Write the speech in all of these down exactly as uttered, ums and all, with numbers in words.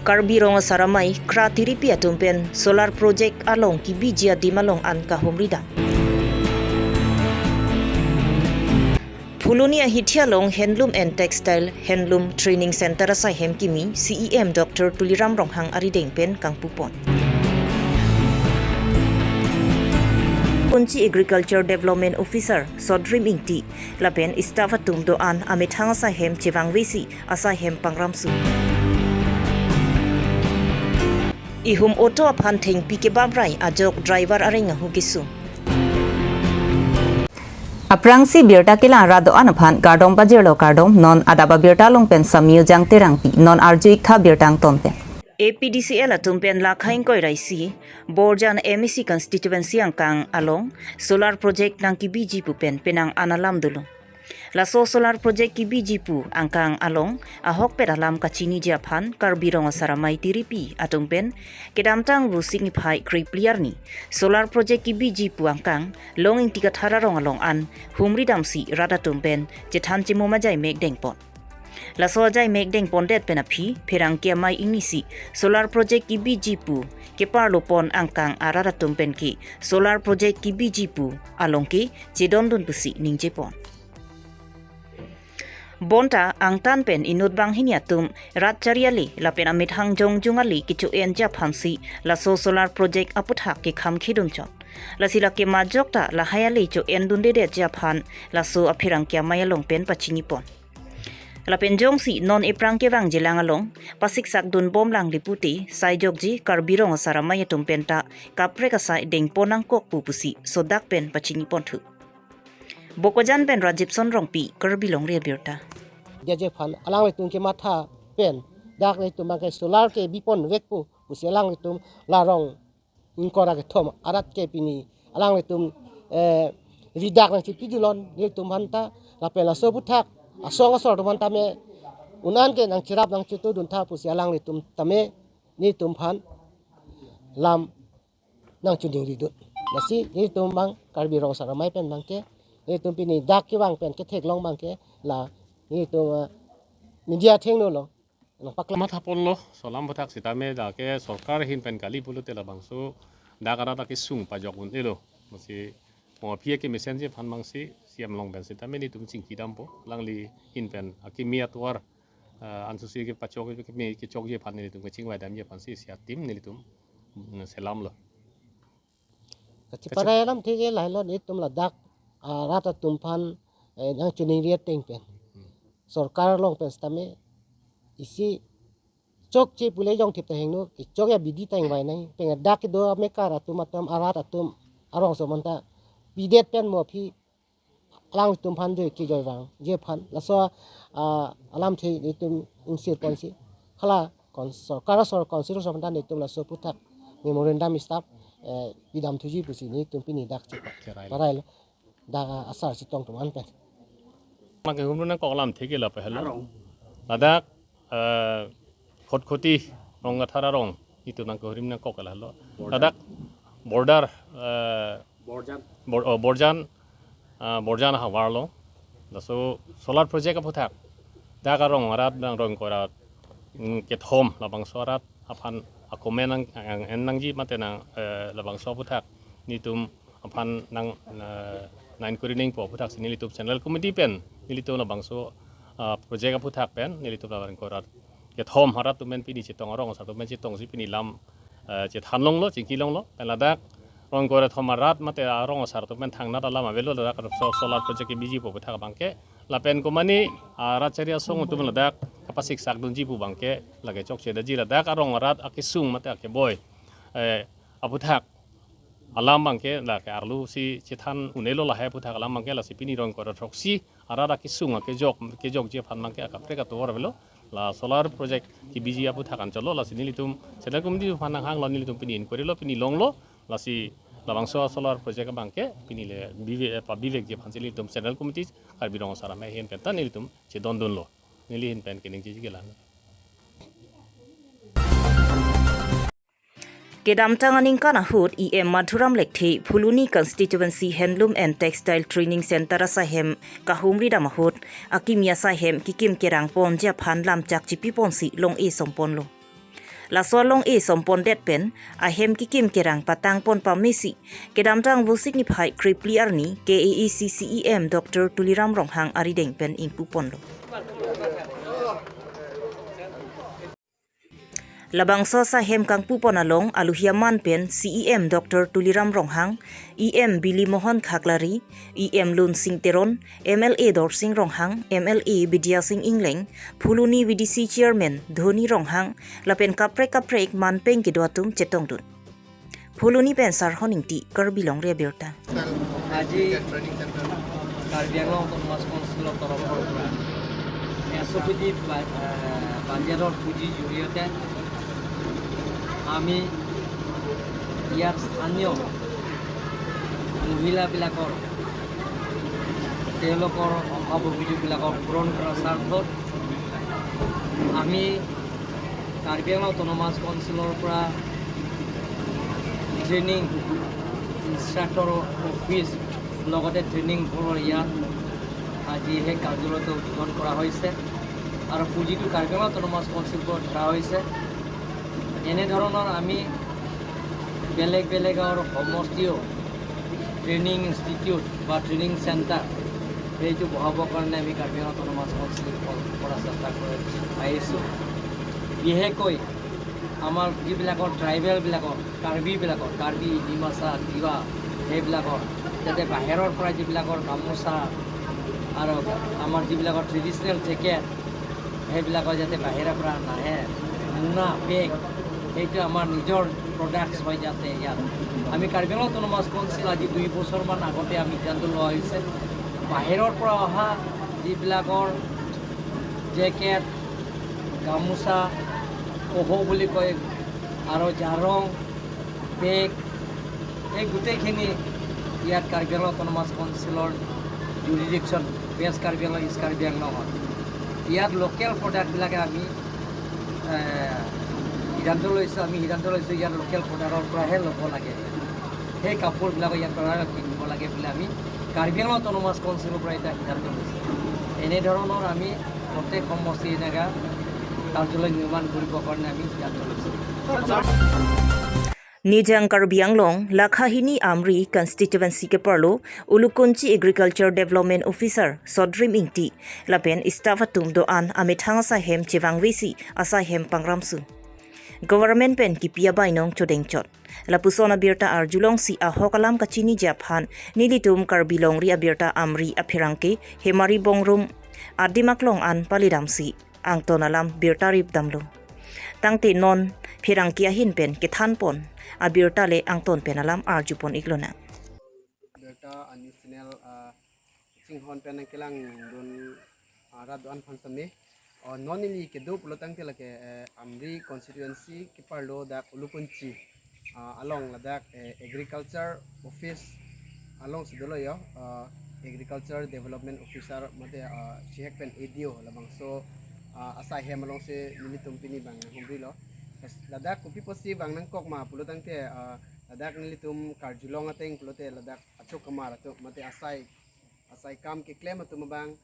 Karbi Rong Asar Amei Kra Tiripi atum pen solar project along kebiji adim along an kahumri dam. Phuloni ahithi along Handloom and Textile Handloom Training Center asai hem kimi C E M Doctor Tuliram Ronghang arideng pen kangpupon. Kunchi Agriculture Development Officer Sodrim Ingti lapen staff atum do-an amethang asai hem chevangvesi asai hem pangramsu. Ihum auto aphan thengpi kebabrai ajok driver areng ahu kesung. Aphrangsi birta kelang rat do-an aphan kardom pajirlo, kardom. Non adap abirta along pen Samyu Jang Terangpi, non arju-ik tha birta angton pen. A P D C L atum pen lakha ingkoi ra isi Borjan M A C constituency angkang along solar project nangkebiji pu pen penang an alam dolo. Laso solar project kebiji pu angkang along ahokpet alam kachiniji aphan Karbi Rong Asar Amei Tiripi atum pen kedamtang Vosik niphai krephli arni solar project kebiji pu angkang Long Ingti Kathar arong along an humri damsi rat atum pen chethan chemum ajai mek dengpon. Laso ajai mek dengpondet pen aphi pherangke amei ingnisi solar project kebiji pu keparlopon angkang arat atum pen ke solar project kebiji pu along ke chedondun pusi ningjepon. Bonta angtan pen inut banghini atum rat chari ale lapen amethang jongjung ale kecho-enji aphansi laso solar project aputhak kekham khidun chot. Lasi lake majok ta lahai ale cho-endundedetji aphan laso apherangke amei along pen pachinipon. Lapen jongsi non ephrang kevangjilang along pasiksakdun bomlang le pute, sai jokji Karbi Rong Asar Amei atum penta kaprek asai dengpon nangkok pu pusi sodak pen pachinipon thu. Bokajan pen Rajibson Rongpi, Karbi Longri Abirta. Dia je aphan alanglitum kematha pen dak nelitum abangke solar kebipon vekpo pusi alanglitum la rong ingkoi ra kethom arat ke pini alanglitum, eh, ridak nangchipidunlon nelitum aphanta, lapen laso aputhak asong asor atum aphanta me un-an ke nangcherap nangchetudun tha pusi alanglitum tame nelitum aphan lam nangchoningridun. Lasi nelitum abang Karbi Rong Asar Amei pen abangke nelitum pini dak kevang pen ketheklong abangke la nelitum, eh, media athengno along nangpaklang. Mathaponlo, laso alam aputhak sitame dak ke sorkar ahin pen kali pulote labangso dak arat akesung pajok un-elo. Lasi mo aphi ke mesenji aphan abangsi C E M along pen sitame nelitum chingki dampo. Alangli ahin pen akimi atovar, eh, ansusi kepachok, kemi kechokji aphan nelitum kechingvai damji aphansi isi a-team nelitum, mm, selamlo. Kachiparai alamthe ke lahelo, nelitum ladak, ah, rat atum aphan, eh, nangchoningri ateng pen. Hmm. Sorkar along pen sitame isi chokche pule jongthip ta hingno, kechokji abidi ta ingvai nang, pen dak kedo amekar atum atum arat atum arong ason aphanta pidet pen mo aphi alangtum aphan joi kejoi vangji aphan laso, ah, alamthe nelitum ingsirponsi hala kon-, sorkar asor council asor aphanta nelitum laso aputhak memorandum staff, eh, pidam thuji pusi nelitum pini dak cheparai lo. Dak asar chetong atum an pen. Nangkehumri nangkok alamthe ke lapu helo. Ladak, eh, Khatkhati Rong Kathar arong nelitum nangkehumri nangkok ke lahelo. Borjan. Ladak border, eh, Borjan. Bor-, oh, Borjan, ah, Borjan ahavar lo. Laso solar project aputhak dak arong arat nang rong ingkoi ra, mm, kethom labangso arat aphan akomen nang, nang, en nangji mate nang, eh, labangso aputhak nelitum aphan nang, eh, nang inquiry nangpo aputhak si nelitum central committee pen nelitum labangso, ah, project aputhak pen nelitum labang ingkoi ra kethom arat atum pen pini chetong, arong asar atum pen chetongsi pini lam, eh, chethan longlo, chingki longlo. Pen ladak rong ingkoi ra thom arat mate arong asar atum pen thangnat alam avelo, ladak so-, solar project kebiji pu aputhak abangke. Lapen komane, ah, rat chari asong atum ladak kapasiksakdunji pu abangke lake chokche damji, ladak arong arat akesung mate akeboi, eh, aputhak alam abangke lake arlo si chethan un-elo, lahai aputhak alam abangke. Lasi pini rong ingkoi ra throksi arat akesung akejok, kejokji aphan abangke akaprek atovar avelo. La solar project kebiji aputhak anchotlo, lasi nelitum central committee aphan nanghanglo, nelitum pini inquiry lo, pini longlo. Lasi labangso solar project abangke pini le bive-, eh, pabivekji aphansi nelitum central committee Karbi Rong Asar Amei ahin penta nelitum chedondunlo. Neli ahin pen keningjeji ke la. Kedamtang aningkan ahut E M Madhuram Lekthe Phuloni Constituency Handloom and Textile Training Center asai hem kahumri dam ahut akimi asai hem kekim kerangponji aphan lamchak chipiponsi long-e songponlo. Laso along-e sompondet pen ahem kekim kerang patangpon pamesi kedamtang Vosik niphai krepli arni K A A C C E M Doctor Tuliram Ronghang arideng pen ingpuponlo. Labangso asai hem kangpupon along aluhi aman pen C E M Doctor Tuliram Ronghang, E M Bili Mohan Khaklari, E M Lunsing Teron, M L A Dorsing Ronghang, M L A Bidya Sing Engleng, Phuloni V D C Chairman Dhoni Ronghang, lapen kaprek kaprek manpeng kedo atum chetongdun. Phuloni pen Sarhon Ingti, Karbi Longri Abirta. আজি কাৰ্বি আংলং অট'নমাছ কাউন্সিলৰ তৰফৰ পৰা এছ অ' P D বা-, আহ, বাজেটৰ পুঁজিৰ জৰিয়তে আমি ইয়াত স্থানীয় মহিলাবিলাকৰ তেওঁলোকৰ অভাৱ অভিযোগবিলাকক পূৰণ কৰাৰ স্বাৰ্থত আমি কাৰ্বি আংলং অট'নমাছ কাউন্সিলৰ পৰা ট্ৰেইনিং ইনষ্ট্ৰাক্টৰ অফিচ লগতে ট্ৰেইনিং হলৰ ইয়াত আজি সেই কাৰ্যালয়টো উদ্বোধন কৰা হৈছে আৰু পুঁজিটো কাৰ্বি আংলং অট'নমাছ কাউন্সিলৰ পৰা ধৰা হৈছে। এনেধৰণৰ আমি বেলেগ বেলেগৰ সমষ্টিও ট্ৰেইনিং ইনষ্টিটিউট বা ট্ৰেইনিং চেণ্টাৰ সেইটো বহাবৰ কাৰণে আমি কাৰ্বি আংলং অট'নমাছ কাউন্সিলৰ পৰা চেষ্টা কৰি আহিছোঁ। বিশেষকৈ আমাৰ যিবিলাকৰ ট্ৰাইবেলবিলাকৰ, কাৰ্বিবিলাকৰ, কাৰ্বি, ডিমাচা, তিৱা সেইবিলাকৰ যাতে বাহিৰৰ পৰা যিবিলাকৰ গামোচা আৰু আমাৰ যিবিলাকৰ ট্ৰেডিশ্যনেল জেকেট সেইবিলাকৰ যাতে বাহিৰৰ পৰা নাহে, মোনা, বেগ, সেইটো আমাৰ নিজৰ প্ৰডাক্টছ হয় যাতে ইয়াত। আমি কাৰ্বি আংলং অট'নমাছ কাউন্সিল আজি দুই বছৰমান আগতে আমি সিদ্ধান্ত লোৱা হৈছে, বাহিৰৰ পৰা অহা যিবিলাকৰ জেকেট, গামোচা, কহৌ বুলি কয়, আৰু জাৰং, বেগ, এই গোটেইখিনি ইয়াত কাৰ্বি আংলং অট'নমাছ কাউন্সিলৰ জুৰিডিকশ্যন, ৱেষ্ট কাৰ্বি আংলং, ইষ্ট কাৰ্বি আংলঙত। ইয়াত লোকেল প্ৰডাক্টবিলাকে আমি, এ, সিদ্ধান্ত লৈছোঁ, আমি সিদ্ধান্ত লৈছোঁ ইয়াত লোকেল প্ৰডাক্টৰ পৰাহে ল'ব লাগে। সেই কাপোৰবিলাকো ইয়াৰ পৰা কিনিব লাগে বুলি আমি কাৰ্বি আংলং অট'নমাছ কাউন্সিলৰ পৰা এটা সিদ্ধান্ত লৈছোঁ। এনেধৰণৰ আমি প্ৰত্যেক সমষ্টি এনেকুৱা কাৰ্যালয় নিৰ্মাণ কৰিবৰ কাৰণে আমি সিদ্ধান্ত লৈছোঁ। Nijang Karbi Anglong, Lakhahini Amri Constituency keparlo, Ulukunchi Agriculture Development Officer, Sodrim Ingti, lapen staff atum do-an amethang asai hem chevangvesi asai hem pangramsu. Government pen kipi abainong chodengchot. Lapuson abirta arjulongsi ahok alam kachiniji aphan nelitum Karbi Longri Abirta Amri apherangke Hemari Bongrung adim aklong an palidamsi angton alam birta ripdamlo. Tangte non pherangke ahin pen kethanpon abirta le angton pen alam arjupon iklonang. Birta a news channel, ah, chinghon pen nangkelangdun, ah, rat do-an aphan sitame. Oh, non neli kedo pulo tangte lake, eh, Amri constituency keparlo dak Ulukunchi, ah, along ladak, eh, agriculture office alongsi dolo yo, ah, agriculture development officer mate, ah, chihek pen A D O labangso, ah, asai hem alongsi nelitum pini abang nanghumrilo. Ladak kopi pusi abang nangkok ma pulo tangte, ah, ladak nelitum karjulong ateng pulote ladak achokamar atum mate asai, asai kam keklem atum abang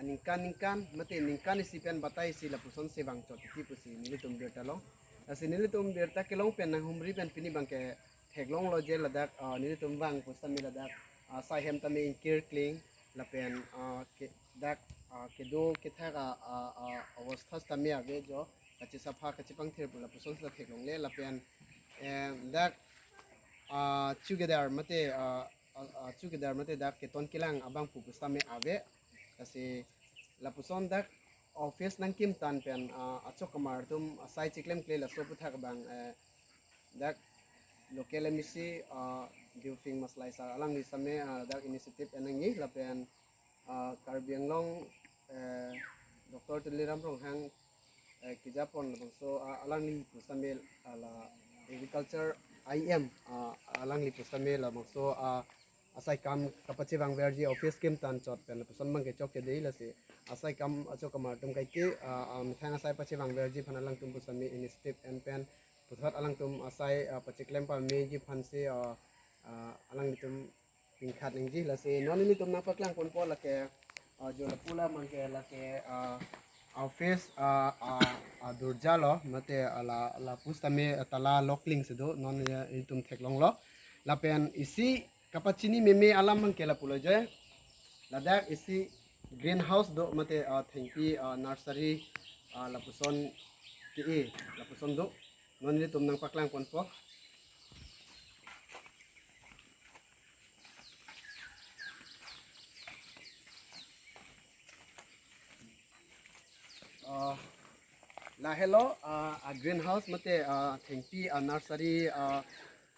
aningkan ningkan mate ningkan isi pen batai isi lapusonsi vangchot titi pusi nelitum birta long. Lasi nelitum birta kelong pen nanghumri pen pini abang ketheklonglo je ladak, ah, nelitum vang pusitame ladak, ah, asai hem tame ingkir kling lapen, ah, ke-, dak, ah, kedo kethak a, a, a, awastha sitame ave jo, kachesapha kachepangthir pu lapusonsi theklongle lapen, eh, dak, ah, chowkidar mate, ah, ah, ah, chowkidar mate dak keton kelang abang pu pusitame ave. Lasi lapuson dak office nangkimtan pen, ah, achokamar atum asai chiklemkle laso aputhak abang, eh, dak local M A C, ah, Deophieng Maslai sir alangli sitame, ah, dak initiative en nangji lapen, ah, Karbi Anglong, eh, Doctor Tuliram Ronghang, eh, kejapon labangso, ah, alangli pusitame, ah, la agriculture I M, ah, alangli pusitame labangso, ah, asai kam kapachevangverji office kimtan chot pen lapuson abang kechok kede lasi asai kam achokamar atum kaike, ah, ah, methang asai pachevangverji aphan alangtum pusitame initiative en pen puthot alangtum asai, ah, pachiklem pameji aphansi, ah, ah, alanglitum pingkhat nangji. Lasi non nelitum nangpaklangponpo lake, ah, jo lapu la abang ke lake, ah, office, ah, ah, ah, dorja lo, mate, ah, la, lapu sitame, ah, tala lokling si do, non, eh, itum theklonglo. Lapen isi kapachini meme alam abangke lapulo je. Ladak isi greenhouse do, mate, ah, thengpi, ah, nursery, ah, lapuson ke-e, lapuson do. Non ilitum nangpaklang ponpo. Ah, lahelo, ah, ah, greenhouse mate, ah, thengpi, ah, nursery, ah,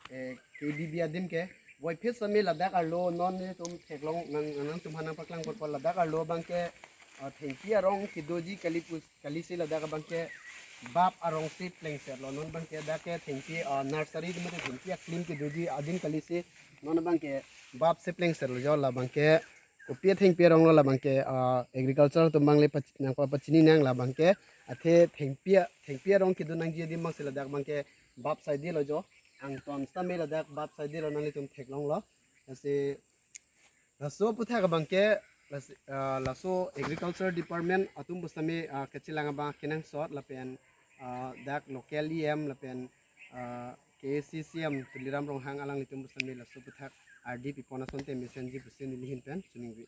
eh, K B B adim ke. Voiphit sitame ladak arlo non ilitum theklong nang, nangtum aphan nangpaklang ponpo ladak arlo abangke, ah, thengpi arong kedoji kali pu, kalisi ladak abangke bap arong si plengserlo. Non abangke dak ke thengpi, ah, nursery mate thengpi aklim kedoji adim kalisi non abangke bap si plengserlo jo. Labangke kopi athengpi arong lo labangke, ah, agriculture atum abang le pach-, nangpapachini nang labangke athe thengpi a-, thengpi arong kedo nangji adim abangsi ladak abangke bap saidelo jo. Angton sitame ladak bap saidelo nanglitum theklonglo. Lasi laso aputhak abangke las-, ah, laso agriculture department atum pusitame, ah, kachelang abang kenangsot lapen, ah, dak local E M lapen, ah, K A C C M Tuliram Ronghang alanglitum pusitame laso aputhak ardi pipon asonte mesenji pusi neli ahin pen chiningri.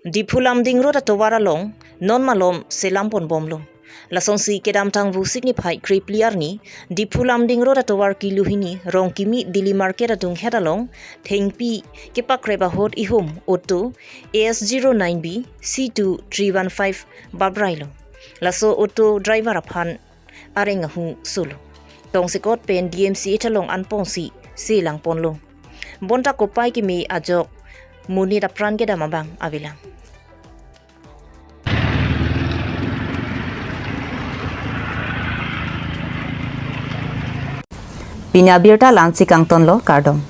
Diphu Lumding Road atovar along non malom selam ponbomlo. Lasonsi kedamtang Vosik niphai krephli arni Diphu Lumding Road atovar kilo hini Rongkimi Daily Market adunghet along thengpi kepakrep ahut ihum auto A S zero nine B C two three one five babrailo. Laso auto driver aphan areng ahu solo. Tongsekot pen D M C H along anpongsi selang ponlo. Bonta kopai keme ajok monit apran kedam abang avelang. Pini abirta la-ansi kangtonlo, kardom.